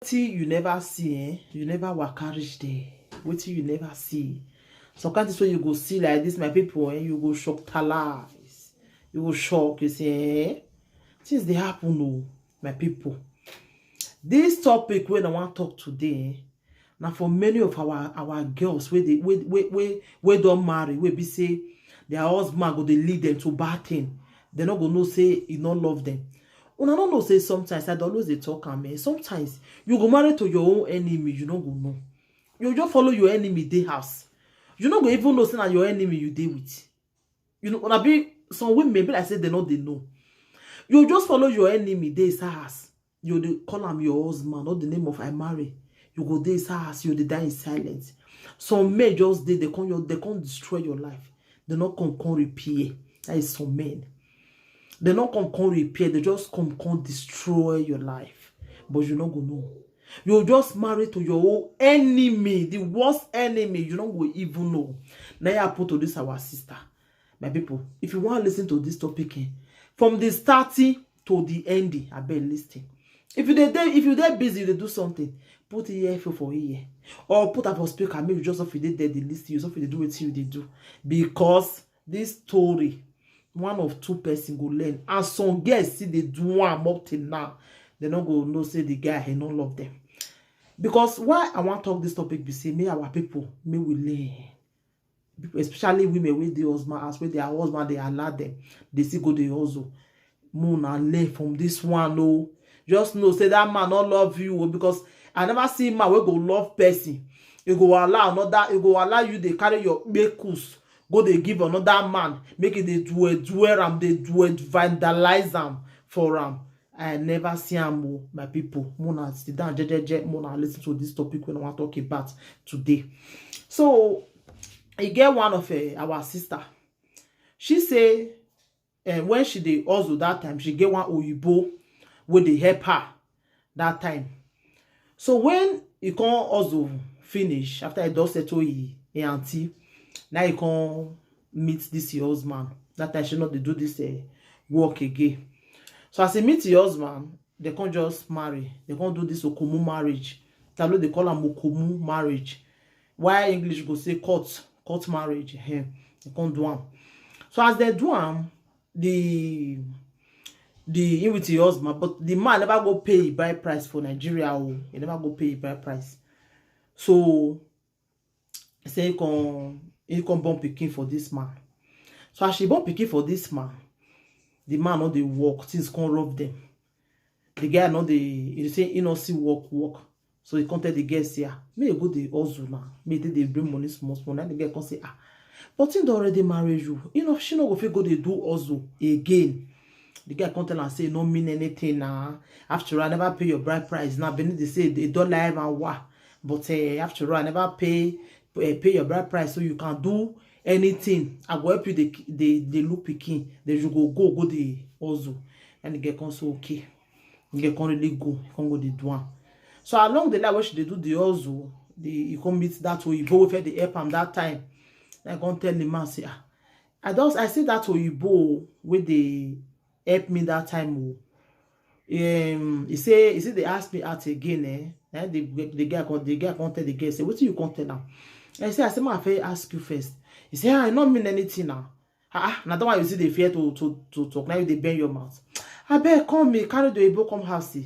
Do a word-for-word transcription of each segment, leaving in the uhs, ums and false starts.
Till you never see, eh? You never waka reach there. Wetin you never see. Some kind things wey you go see like this, my people, eh? You go shock talize. You go shock. You say, eh? Things dey happen, oh, my people. This topic wey I wan talk today, eh, na for many of our our girls wey dey wey wey wey wey don marry, wey be say their husband go dey lead them to bad thing. They no go know say e no love them. Una no know say sometimes, I dey always dey talk am, eh, sometimes you go marry to your own enemy, you no go know. You just follow your enemy dey house. You no go even know say na your enemy you dey with. You know, una be some women be like say they no dey know. You just follow your enemy dey inside house. You dey call am your husband, not the name of I marry. You go dey inside house, you dey die in silence. Some men just dey, they come your, they come destroy your life. They no come come repair. That is some men. They no come come repair. They just come come destroy your life. But you no go know. You just marry to your own enemy, the worst enemy. You no go even know. Now you put to this our sister. My people, if you wan listen to this topic, eh, from the starting to the ending, abeg listen. If you dey dey, if you dey busy, you dey do something, put earphone for ear or put am for speaker. Make you just off, you dey there dey listen, you just off, you dey do wetin you dey do, because this story, one of two person go learn, and some girls still dey do am up till now. They no go know say the guy, he no love them. Because why I wan talk this topic be say, make our people, make we learn. People, especially women wey dey husband house, wey their husband dey allow them, they still go dey hustle. Make una learn from this one, oh. Just know say that man no love you, oh, because I never see man wey go love person. E go allow another, e go allow you dey carry your kpekus go dey give another man, make e dey duel duel am, dey duel vandalize am for am. I never see am, oh, my people. Make una sit down jejeje, make una listen to this topic wey I wan talk about today. So e get one of, eh, our sister. She say, eh, when she dey hustle that time, she get one oyibo wey dey help her that time. So when he come hustle finish, after he don settle him, him aunty, now he come meet this him husband. That time she no dey do this, eh, work again. So as he meet him husband, they come just marry. They come do this okomu marriage. Talo dey call am okomu marriage. Why English go say court, court marriage? Eh, they come do am. So as they do am, the the him with him husband, but the man never go pay him bride price for Nigeria. Oh, he never go pay him bride price. So he say he come he come born pikin for this man. So as she born pikin for this man, the man no dey work, things come rough them. The guy no dey, he say he no see work work. So he come tell the girl say, ah, make you go dey hustle now, make you take dey bring money small small. Now the girl come say, ah, but he don already marry you, you know, she no go fit go dey do hustle again. The guy come tell am say e no mean anything na. After all, I never pay your bride price. Now Benin dey say they don lie and wa, but, eh, after all, I never pay, eh, pay your bride price, so you can do anything. I go help you dey dey dey look pikin. Then you go go go dey hustle. And the girl come say okay. The girl come really go, come go dey do am. So along the line wey she dey do the hustle, the he come meet that oyibo wey fit dey help am that time. I come tell the man say, ah, I don I see that oyibo wey dey help me that time, oh. Um, he say he say they ask me out again, eh? Eh, the the guy come the guy come tell the girl say, wetin you come tell am? I say, I say, ma, I fit ask you first. He say, ah, I no mean anything now. Ah, ah, na that one you see dey fear to to to talk. Now you dey bend your mouth. Abeg, come me carry the oyibo come house. Eh.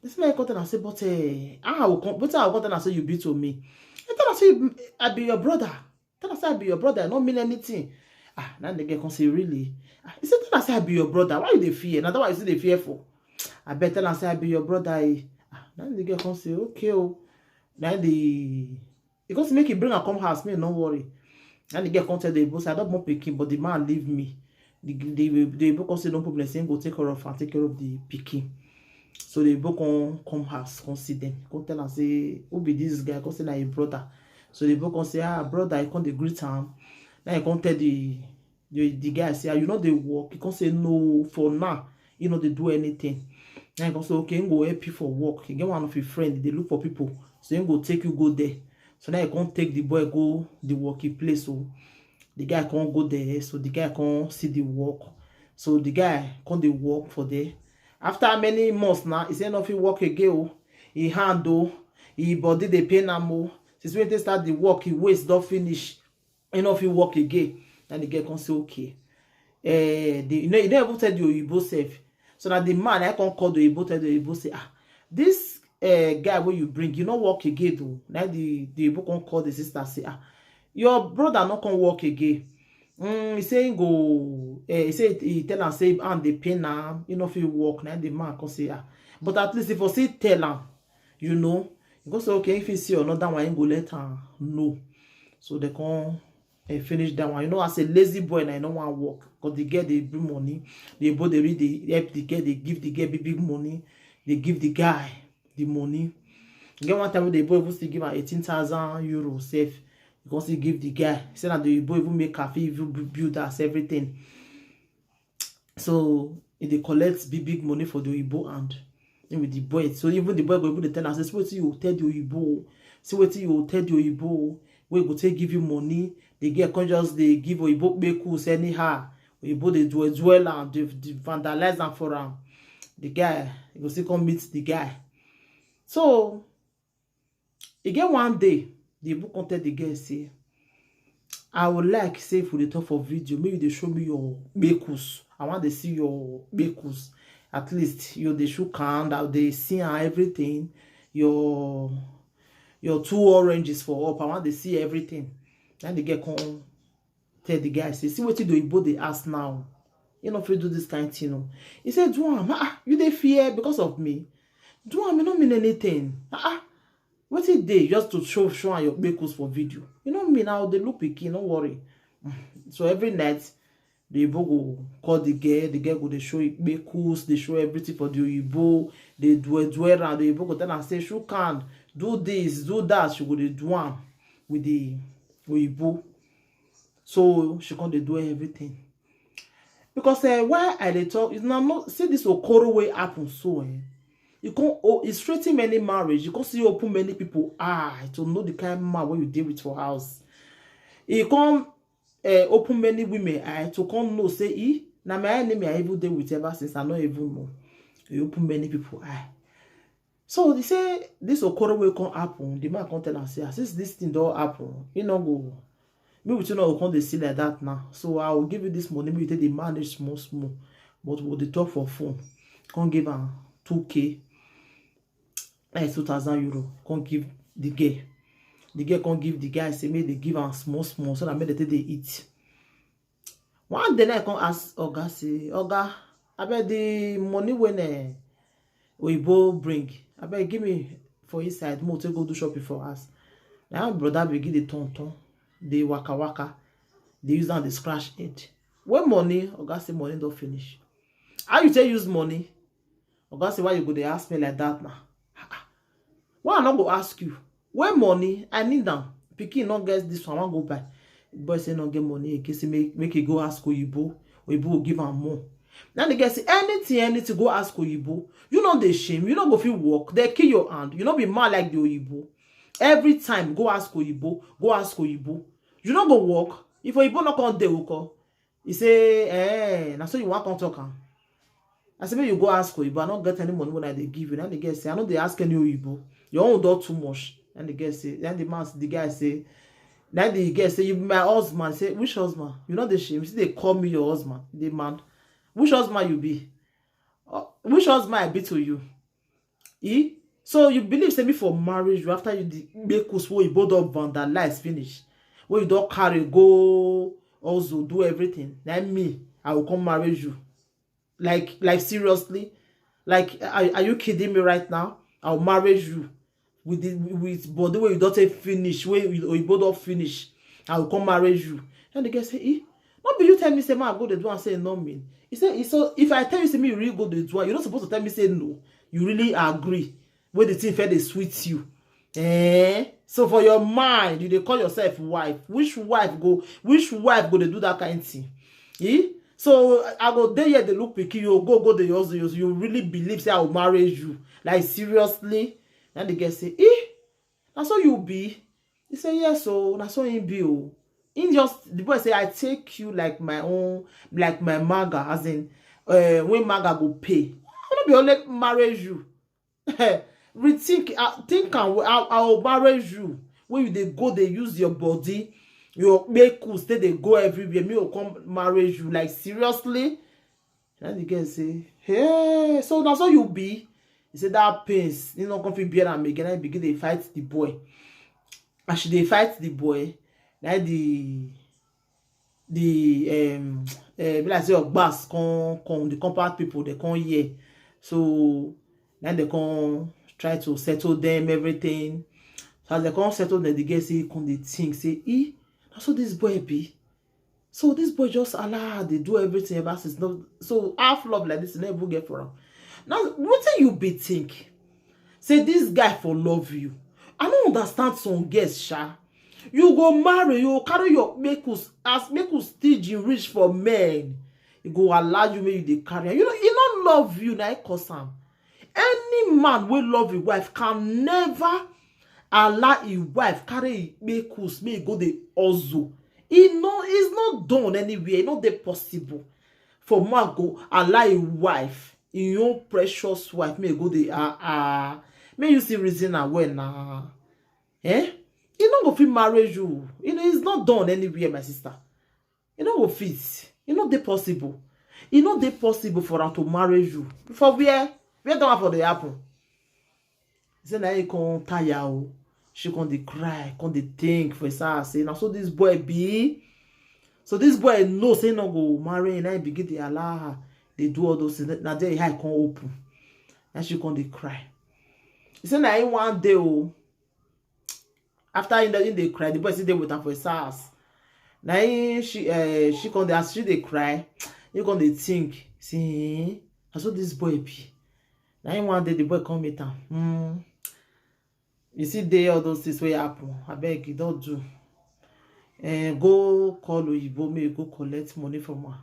This man come tell am say, but, eh, ah, I will come, wetin I go come tell am say you be to me? He tell am say, I be your brother. Tell am say I be your brother, I no mean anything. Ah, now the girl come say, really? Ah, he say, tell am say I be your brother. Why you dey fear? Na that one you see dey fear for. Abeg, tell am say I be your brother. Eh. Ah, now the girl come say, okay, oh. Now the he come say make he bring am come house, me no worry. And the girl come tell the boss, I don born pikin, but the man leave me. The the the boy come say no problem, say he go take care of and take care of the pikin. So the boy come come house, come see them. Come tell am say, who be this guy? Come say na him brother. So the boy come say, ah, brother. He come dey greet am. Now he come tell the the, the guy say, ah, you no dey work? He come say, no, for now he no dey do anything. Now he come say, okay, he go help you for work. He get one of his friend dey look for people, so he go take you go there. So now he come take the boy go the working place. So the guy come go there. So the guy come see the work. So the guy come dey work for there. After many months now, he say no fit work again, oh. He hand o, he body dey pain am o. Since when they start the work, he waist don finish. He no fit work again. And the girl come say, okay. Eh, the, you know, he never even tell the Oyibo sef. So now the man, I come call the Oyibo, tell the Oyibo say, ah, this uh, guy where you bring, you no work again though. Now the, the Oyibo come call the sister, say, ah, your brother no come work again. Mm, he say he go, eh, he say he tell am say and the pain now, you know if you work now the man come say, ah, but at least if I say tell am, you know, he go say okay, if he see another one, he go let am know. So they come and finish that one. You know, as a lazy boy, I no want work because the girl they bring money. The boy they read, they help the girl, they give the girl big big money. They give the guy the money. You get one time the boy even still give her eighteen thousand euro safe. You can still give the guy. Say that the boy even make cafe, even build us everything. So he dey collect big big money for the Oyibo and him with the boy. So even the boy go even dey tell am say, see wetin you tell the Oyibo, see wetin you tell the Oyibo, wey go take give you money. The girl come just dey give Oyibo kpekus anyhow. Oyibo dey dwell dwell am, dey dey vandalize am for am. The guy, you go still come meet the guy. So e get one day, the book come tell the girl say, I would like say if we dey talk for video, make you dey show me your kpekus. I want to see your kpekus. At least you dey shook hand, I dey see am everything. Your your two oranges for up, I want to see everything. Then the girl come tell the guy say, see wetin the Oyibo dey ask now. You no fit do this kind thing o. He say, do am, ah, you dey fear because of me? Do am, e no mean anything. Ah, ah. Wetin dey just to show show am your kpekus for video? You know me now, they look pikin, no worry. So every night, the Oyibo go call the girl, the girl go dey show kpekus, dey show everything for the Oyibo, dey dwell dwell around. The Oyibo go tell am say, shook hand, do this, do that. She go dey do am with the Oyibo. So she come dey do everything. Because uh, why I dey talk is now, no, see this Okoro wey happen so, eh? You come, oh, it's straighten many marriage. You come see open many people eye to know the kind man wey you dey with for house. E come uh, open many women eye to come know say, e, na my enemy I even dey with ever since, I no even know. E open many people eye. So they say this Okoro wey come happen, the man come tell am say, ah, since this thing don happen, e no go, me with you no go come dey see like that now. So I will give you this money, make you take dey manage small small. But we dey talk for phone. Come give am two K, that is two thousand euro. Come give the girl. The girl come give the guy, say make they give am small small so that make they take dey eat. One day I come ask oga say, oga, abeg the money wey eh, Oyibo bring, abeg give me for inside, make we take go do shopping for house. Na him brother begin dey turn turn, dey waka waka, dey use am dey scratch head. When money? Oga say money don finish. How you take use money? Oga say, why you go dey ask me like that now? Ah, ah. Why I no go ask you? When money? I need am. Pikin no get this one, I wan go buy. The boy say no get money again. Say make, make he go ask Oyibo. Oyibo go give am more. Now the girl say, anything, anything, go ask Oyibo. You no dey shame. You no go fit work. They kill your hand. You no be man like the Oyibo. Every time, go ask Oyibo. Go ask Oyibo. You no go work. If Oyibo no come dey, go call. He say, eh, na so you wan come talk am? I say, make you go ask Oyibo. I no get any money wey I dey give you. Then the girl say, I no dey ask any Oyibo. Your own don too much. Then the girl say, then the man, the guy say, then the girl say, you be my husband. Say, which husband? You no dey shame? You still dey call me your husband? The man, which husband you be? Uh, which husband I be to you? E? So you believe say me for marriage you after you the kpekus wey Oyibo don vandalize finish, wey you don carry go also do everything? Na me, I will come marry you. Like, like seriously? Like, are, are you kidding me right now? I'll marry you with the, with body wey you don take finish, wey you, Oyibo don finish. I will come marry you. And the girl say, eh? No be you tell me say, man, go dey do and say no mean. He say, he, so if I tell you say me you really go dey do am, you no suppose to tell me say no. You really agree wey the thing fit dey sweet you. Eh? So for your mind, you dey call yourself wife. Which wife go, which wife go dey do that kind thing? Eh? So I go dey here dey look pikin, you go go dey hustle, you, you really believe say I will marry you? Like seriously? Then the girl say, eh? Na so you be? He say, yes o, na so he be o. He just, the boy say, I take you like my own, like my maga, as in, uh, when maga go pay. I no be only marry you. Rethink, uh, think and I, I will marry you. When you dey go, they use your body, your kpekus, they dey go everywhere. Me will come marry you. Like, seriously? And the girl say, "Hey, so that's how you be?" He said that pains, you know, come fit bear am again. I begin dey fight the boy. As she dey fight the boy, na the the um uh, be like say ogbas come come the compound people they come here. So now they come try to settle them everything. So as they come settle them, the girl say come dey think say, "Eh, na so this boy be." So this boy just allow her dey do everything ever since. No, so half love like this, you never get for am. Now, what do you be think? Say this guy for love you. I don't understand some girls, sha. You go marry, you go carry your kpekus, as kpekus stingy reach for men. He go allow you, make you dey carry am. You know, he not love you, na he cause am. Any man wey love his wife can never allow his wife carry his kpekus, make he go dey hustle. He no, it's not done anywhere. E no dey possible for man go allow his wife, his own precious wife, make he go dey, ah, ah. Make you see reason am well na. Eh? He no go fit marry you. You know, it's not done anywhere, my sister. E no go fit. E no dey possible. E no dey possible for am to marry you. For where? Where that one for dey happen? Say na he come tire o. She come dey cry, come dey think for inside her say, "Na so this boy be." So this boy know say no go marry, and I begin dey allow her. They do all those things. Na there her eye come open. And she come dey cry. He say na him one day o. After he don dey cry, the boy still dey with am for his house. Na him she, uh, she come dey, as she dey cry, he come dey think. See, "Eh, na so this boy be." Na him one day the boy come meet am. Hmm. You see, dey all those things wey happen. Abeg, e don do. Eh, go call Oyibo, make you go collect money from her.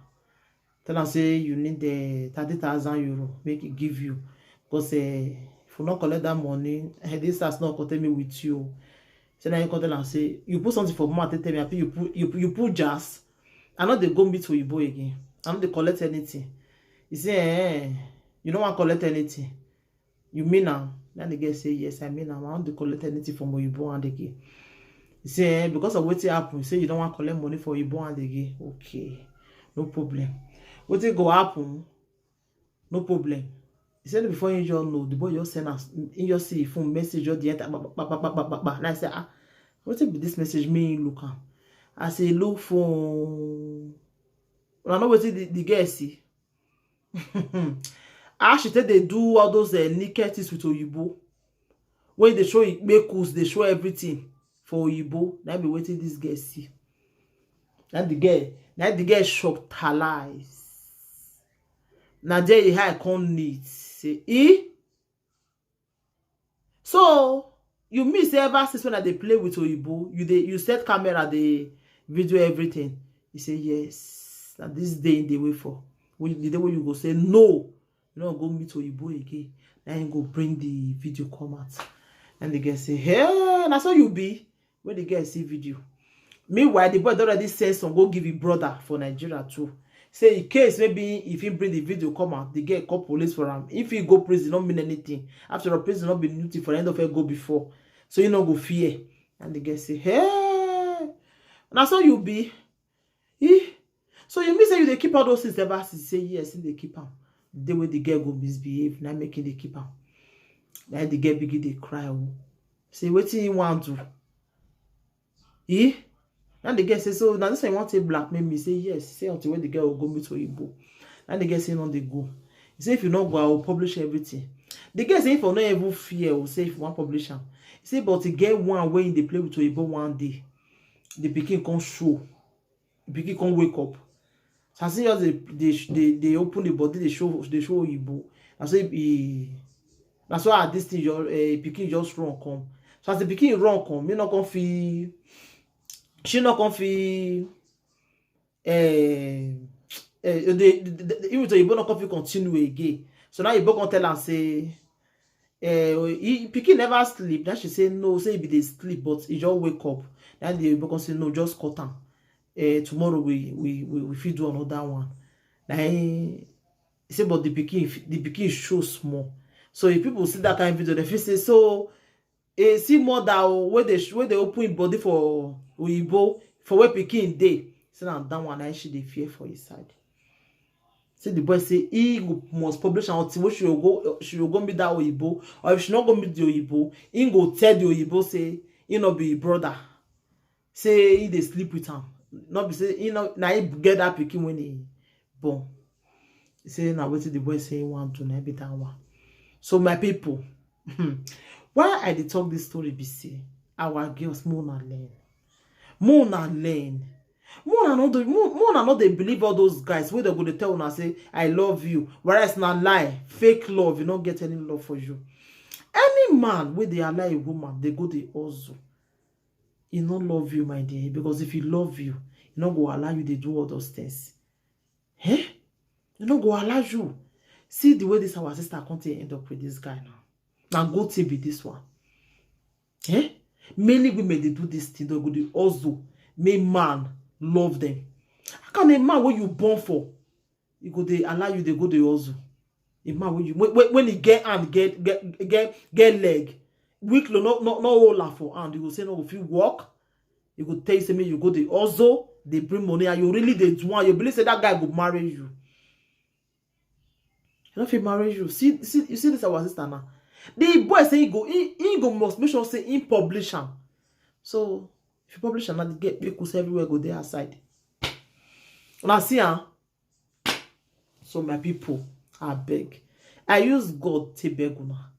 Tell am say you need the thirty thousand euro, make e give you. Because, eh, if you no collect that money, eh, this house no go take me with you. Say na you come tell am say you put something for mouth, take tell me, abi you put, you, you put jazz. I no dey go meet Oyibo again. I no dey collect anything. He say, "Eh, you no wan collect anything." "You mean am?" Then the girl say, "Yes, I mean am. I no dey collect anything from Oyibo hand again." He say, "Eh, because of wetin happen, say you no wan collect money for Oyibo hand again. Okay, no problem. Wetin go happen? No problem." He said before he just know, the boy just send am, he just see phone message, just dey enter, ba, ba, ba. And I say, "Ah, wetin be this message?" Me look am. I say, "Look phone." Una know wetin the, the girl see? How she take dey do all those, eh, naked things with Oyibo. When they show kpekus, they show everything for Oyibo. Na be wetin this girl see. Na the girl, na the girl shock her eyes. Na there he eye come neat. Say, "Eh?" So, you mean say ever since when I dey play with Oyibo, you dey, you set camera, dey video everything? He say, "Yes. Na this day he dey wait for. When, the day wey you go say no, you no go meet Oyibo again. Na him go bring the video come out." And the girl say, "Hey, na so you be?" When the girl see video. Meanwhile, the boy don already send some go give him brother for Nigeria too. Say in case maybe if he bring the video come out, the girl call police for am. If he go prison, no mean anything. After all, prison no be new thing for end of go before. So he no go fear. And the girl say, "Hey, na so you be?" Eh? So you mean say you dey keep all those things ever since? Say yes, he dey keep am. The day wey the girl go misbehave, na make he dey keep am. Na the girl begin dey cry o. Say wetin he wan do? Eh? Now the girl say, "So now this one you want to blackmail me?" Say yes. Say until when the girl will go meet Oyibo. Now the girl say no dey go. He say, "If you no go, I will publish everything." The girl say if I no even fear, will say if you wan publish am. He say but he get one wey he dey play with Oyibo one day. The pikin come show. The pikin come wake up. So as he just dey, dey, dey, dey open the body, dey show, dey show Oyibo. Na so he, na so ah, this thing, your, eh, pikin just run come. So as the pikin run come, he no come fit, she no come fit, eh, eh, the, the, the, even the Oyibo no come fit continue again. So now Oyibo come tell am say, eh, he, pikin never sleep. Then she say no, say he be dey sleep, but he just wake up. Then the Oyibo come say no, just cut am. Eh, tomorrow we, we, we, we fit do another one. Na him, he say, but the pikin, the pikin show small. So if people see that kind of video, they feel say, "So, eh, see mother o, wey dey sh-, wey dey open im body for oyibo, for where pikin dey." Say na that one na she dey fear for inside. Say the boy say he go must publish am until wey she go go, she go go meet that oyibo, or if she no go meet the oyibo, he go tell the oyibo say he no be him brother. Say he dey sleep with am. No be say he no, na he get that pikin when he born. He say na wetin the boy say he wan do, na be that one. So my people, why I dey talk this story be say our girls, make una learn. Make una learn. Make una no dey, make, make una no dey believe all those guys wey dem go dey tell una say, "I love you." Whereas na lie, fake love, you no get any love for you. Any man wey dey allow a woman dey go dey hustle, he no love you, my dear, because if he love you, he no go allow you dey do all those things. Eh? He no go allow you. See the way this our sister come take end up with this guy now. Na good thing be this one. Eh? Many women dey do this thing, they go dey hustle, make man love them. How can a man wey you born for, he go dey allow you dey go dey hustle? A man wey you, when, when, when he get hand, get, get, get, get leg, weak lo, no, no, no hold am for hand, you go say no go fit work. He go tell you say make you go dey hustle, dey bring money, and you really dey do am. You believe say that guy go marry you? He no fit marry you. See, see, you see this our sister now. The boy say he go, he, he go must make sure say he publish am. So if you publish am, na the girl kpekus everywhere go dey outside. Una see am? So my people, I beg. I use God to beg una.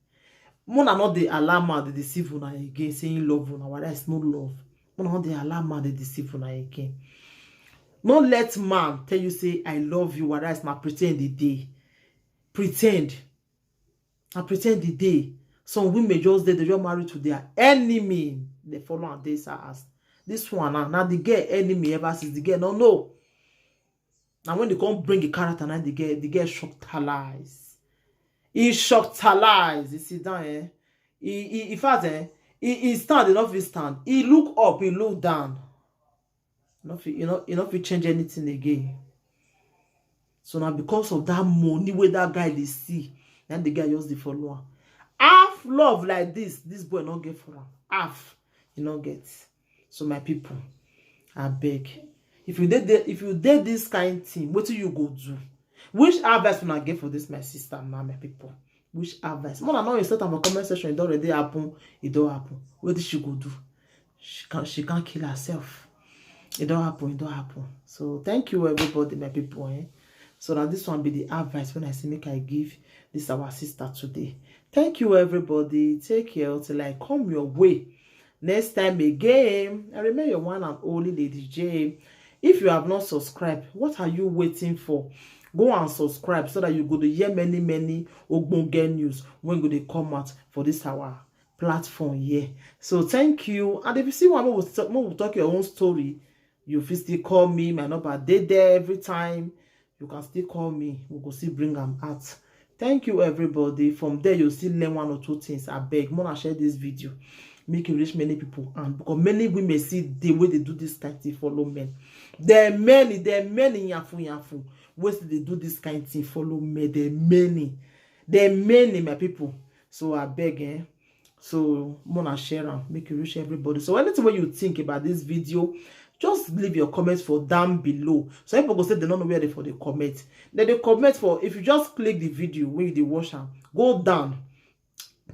Make una no dey allow man dey deceive una again, say he love una, whether it's no love. Make una no dey allow man dey deceive una again. No let man tell you say, "I love you," whether it's na pretend e dey. Pretend. Na pretend e dey. Some women just dey, they just marry to their enemy. They follow and dey her ass. This one now, na the girl enemy ever since. The girl no know. And when they come bring the character, now the girl, the girl shocked her lies. He shocked her lies. He sit down, eh? He, he, in fact, eh? He, he stand, he no fit stand. He look up, he look down. He no fit, he no, he no fit change anything again. So now because of that money wey that guy dey see, then the guy just dey follow am. Half love like this, this boy no get for am. Half, he no get. So my people, I beg. If you dey, dey, if you dey this kind thing, wetin you go do? Which advice una get for this, my sister, now, my people? Which advice? Make una no insult am for comment section. It don already happen. It don happen. Wetin she go do? She can, she can't kill herself. It don happen. It don happen. So thank you, everybody, my people. Eh? So now this one be the advice when I say make I give this our sister today. Thank you, everybody. Take care till I come your way next time again. I remain your one and only Lady J. If you have not subscribed, what are you waiting for? Go and subscribe so that you go to hear many, many ogbonge news when go dey come out for this our platform here. So thank you. And if you see one, we will talk, we will talk your own story. You fit still call me. My number dey there every time. You can still call me. We go still bring am out. Thank you, everybody. From there, you still learn one or two things. I beg, make una share this video, make it reach many people. And because many women see the way they do this kind thing, follow men. There are many, there are many yafu yafu. Wey still dey do this kind thing, follow men. There are many, there are many, my people. So I beg, eh? So make una share am, make it reach everybody. So anything wey you think about this video, just leave your comments for down below. Some people go say they no know where they for the comment. Then they comment for, if you just click the video when you dey watch am, go down,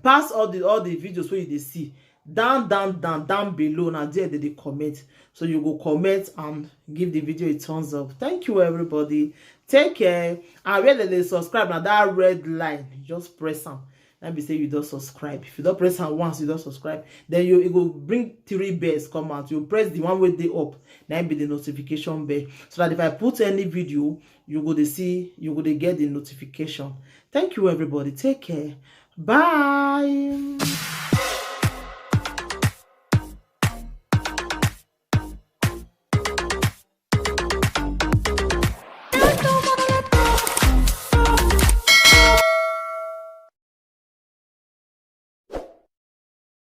pass all the, all the videos wey you dey see, down, down, down, down below. Now there they dey comment. So you go comment and give the video a thumbs up. Thank you, everybody. Take care. And where they dey subscribe, now that red line, just press am. Now be say you don subscribe. If you don press am once, you don subscribe. Then you, it go bring three bells come out. You press the one wey dey up. Now be the notification bell. So that if I put any video, you go dey see, you go dey get the notification. Thank you, everybody. Take care. Bye.